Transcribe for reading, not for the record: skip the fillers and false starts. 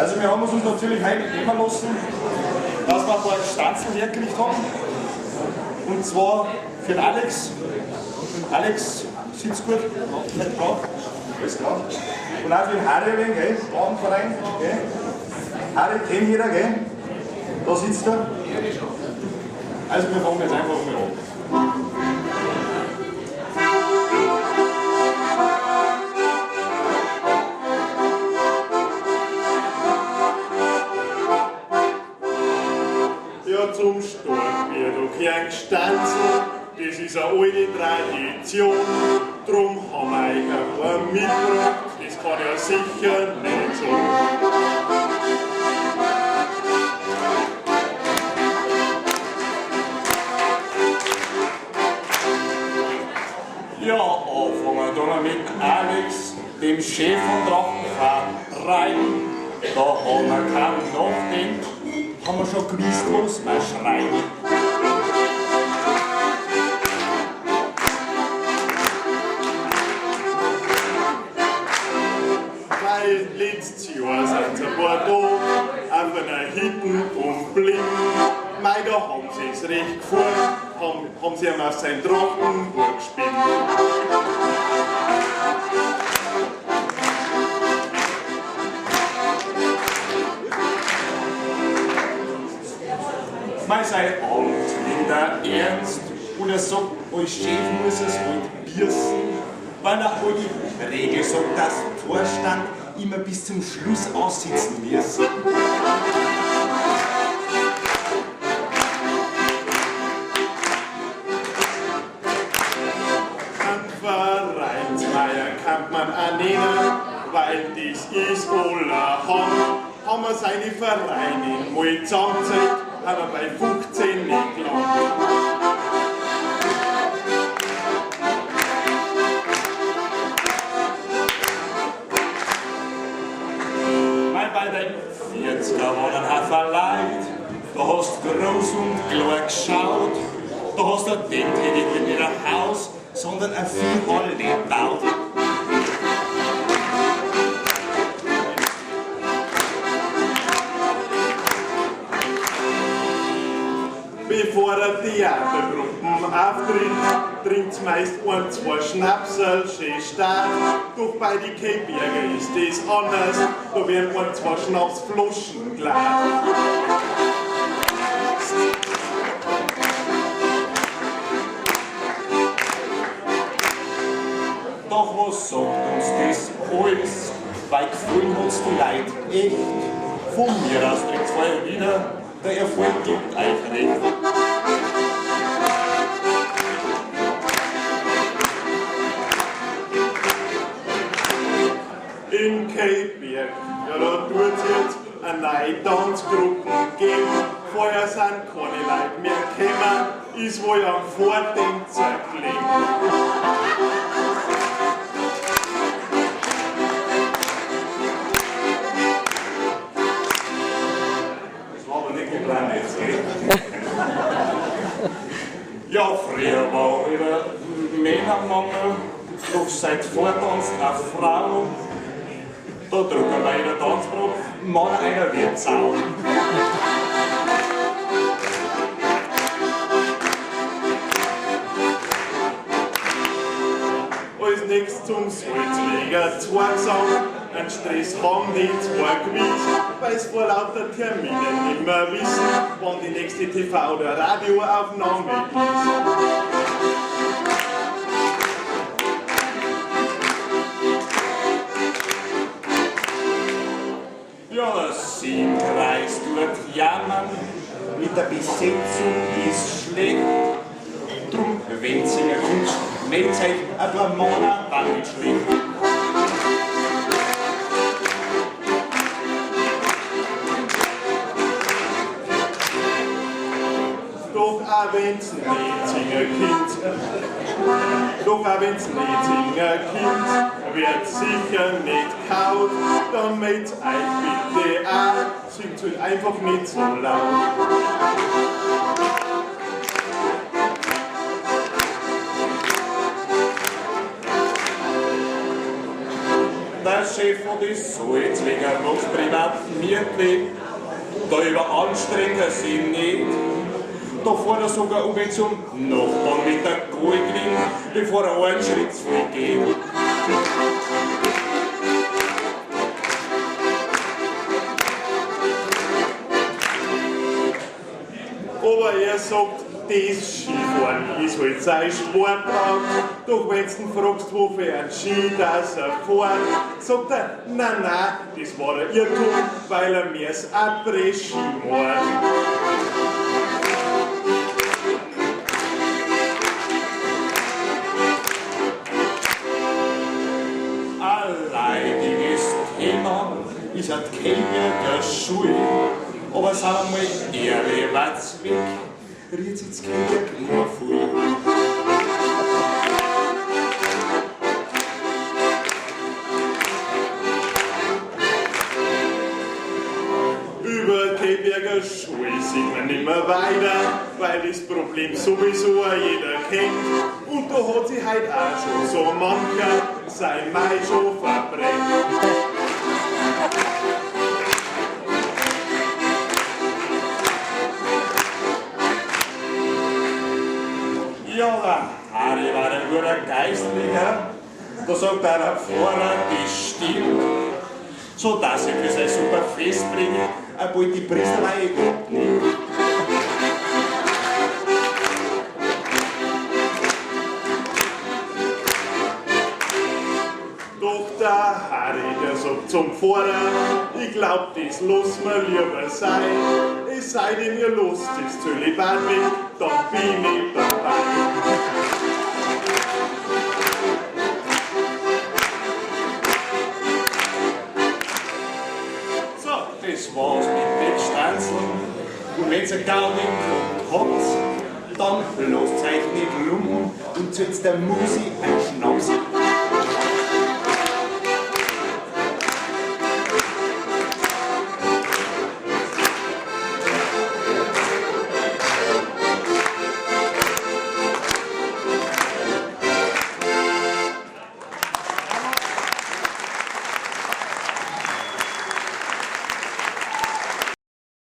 Also wir haben uns natürlich heute nicht nehmen lassen, dass wir ein paar Stanzen hergekriegt haben. Und zwar für den Alex. Alex, sitzt gut? Nicht klar? Alles klar. Und auch für den Harry, gell? Frauenverein, gell? Harry kennt jeder, gell? Da sitzt er. Also wir fangen jetzt einfach mal an. Ja, zum Start wird auch kein Gestanzel, das ist eine alte Tradition. Drum haben wir euch ein paar mitgebracht, das kann ja sicher nicht schon. Ja, anfangen tun wir mit Alex, dem Chef von Drachenfahren, Da haben wir kaum nachgedacht, haben wir schon gewusst, was wir schreien. Weil letztes Jahr sind ein paar da, auf einer Hitten und blieben. Mei, da haben sie's recht gefahren, haben sie ihm auf sein Drachenburg gespielt. Mei, sein Amt nimmt er ernst und er sagt, als Chef muss er's halt birsen, weil er alte Regel sagt, dass Vorstand immer bis zum Schluss aussitzen müssen. Ein Vereinsmeier kann man auch nennen, weil das ist allerhand. Haben wir seine Vereine mal zusammengezählt, haben wir bei 15 nicht gelangt. Weil bei den 40er war ein Haufen Leid, da hast groß und klar geschaut, da hast du gedacht, hätte ich nicht ein Haus, sondern ein Viehhalle gebaut. Bevor eine Theatergruppe auftritt, trinkt's meist ein, zwei Schnapserl, schön stark. Doch bei den Keiberger ist das anders, da werden ein, zwei Schnapsflaschen gleich. Doch was sagt uns das alles? Weil gefallen hat's die Leid echt. Von mir aus trinkt's vorher wieder, der Erfolg gibt euch recht. In Keiberg, ja da tut's jetzt eine neue Tanzgruppe geben. Vorher sind keine Leute mehr gekommen, ist wohl am Vortänzer gelegen. Das war aber nicht geplant jetzt, gell? Ja, früher war wieder Männermangel, doch seit vortanzt eine Frau. Da drucken wir in der Tanzprobe, Mann einer wird sau. Als nächstes zum Salzleger Zwergsang, einen Stress haben die zwei gewiss, weil's vor lauter Terminen nicht mehr wissen, wann die nächste TV- oder Radioaufnahme ist. Ja, der Singkreis tut jammern, mit der Besetzung ist schlecht. Drum, wenn singer kommt, meldet euch ein paar Männer, dann nicht schlecht. Doch auch wenn's nicht singen könnt, doch auch wenn's nicht singen könnt, wird sicher nicht kaut, dann meld's euch bitte auch, singt halt einfach nicht so laut. Der Chef von die Salzweger macht's privat gemütlich. Da überanstrengt er sich nicht. Da fährt er sogar über zum Nachbarn mit der Goldwing, bevor er einen Schritt zu viel geht. Aber er sagt, das Skifahren ist halt sein Sportart. Doch wenn's ihn fragst, wofür ein Ski das er fährt, sagt er, na na, das war ein Irrtum, weil er mir's Après-Ski macht. Ein leidiges Thema ist ein Kellner der Schule. Aber sagen wir mal ehrlich, was weg, rührt sich das Kellner nimmer viel. Über Keiberger Schule sieht man nimmer weiter, weil das Problem sowieso auch jeder kennt. Und da hat sich heut auch schon so mancher sein Mai schon verbrennt. Ja, der Harry war ein guter Geistlicher. Da sagt der Pfarrer, das stimmt. So dass er für sein super Fest bringt, obwohl die Priesterweihe abnimmt. Doch der Harry, der sagt zum Pfarrer, ich glaub, das lass mir lieber sein. Es sei denn, ihr lasst das Zölibat weg, dann bin ich dabei. So, das war's mit den Stanzeln. Und wenn's ein Gaudi gehabt habt, dann lasst euch nicht lumpen und zahlt der Musi ein